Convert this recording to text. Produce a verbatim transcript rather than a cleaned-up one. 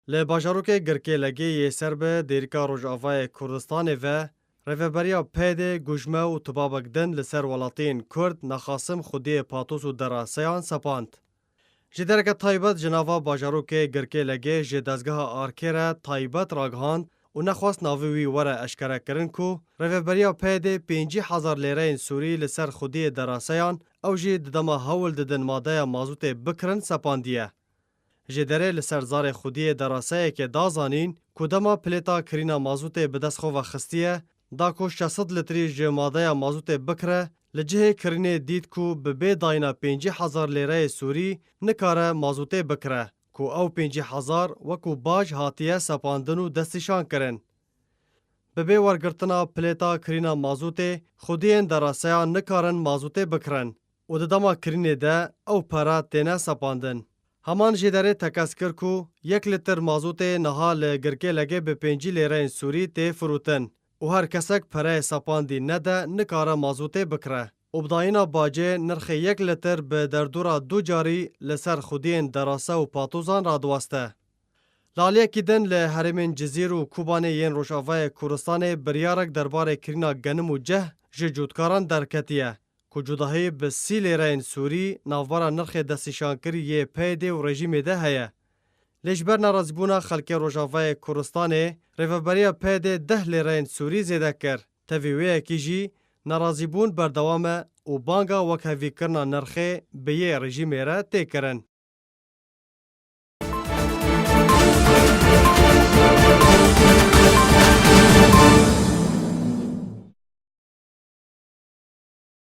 Li bajarokê Girkê Legê yê ser bi dêrika Rojavayê Kurdistanê ve, Rêveberiya P D gujme û tibabek din li ser welatiyên Kurd naxasim xwediyê patos û deraseyan sepand. Ji dereke taybet ji nava bajarokê Girkê Legê ji dezgeha Arkê re taybet ragihand û nexwest navê wî were eşkerekirin ku Rêveberiya P D pêncî hezar lêreyên Sûrî li ser xwediyê deraseyan, ew jî di dema hewl didin madeya mazûtê bikirin, sepandiye. Ji derê li ser zarê xwediyê deraseyekê da zanîn ku dema pilêta kirîna mazûtê bi dest xwe ve xistiye, da ku şeş sed litrî ji madeya mazûtê bikire, li cihê kirînê dît ku bi bê dayîna pêncî hezar lêreyê Sûrî nikare mazûtê bikire, ku ew pêncî hezar wekû baj hatiye sepandin û destnîşan kirin. Bi bê wergirtina pilêta kirîna mazûtê, xwediyên deraseyan nikarin mazûtê bikirin û di dema kirînê de ew pere têne sepandin. Heman jêderê tekez kir ku yek litr mazûtê niha li Girkê Legê bi pêncî lêreyên Sûrî tê firotin û her kesek pereyê sepandî nede, nikare mazûtê bikire û bi dayîna bacê nirxê yek litr bi derdora du carî li ser xwediyên derase û patozan radiweste. Li aliyekî din li herêmên Cizîr û Kobanê yên Rojavayê Kurdistanê biryarek derbarê kirîna genim û ceh ji cotkaran derketiye, ku cudahî bi sî lêreyên Sûrî navbera nirxê destnîşankirî yê P Y D û rejîmê de heye. Lê ji ber nerazîbûna xelkê Rojavayê Kurdistanê, Rêveberiya P Y D deh lêreyên Sûrî zêde kir. Tevî wê yekê jî nerazîbûn berdewam e û banga wekhevîkirina nirxê bi yê rejîmê re tê kirin.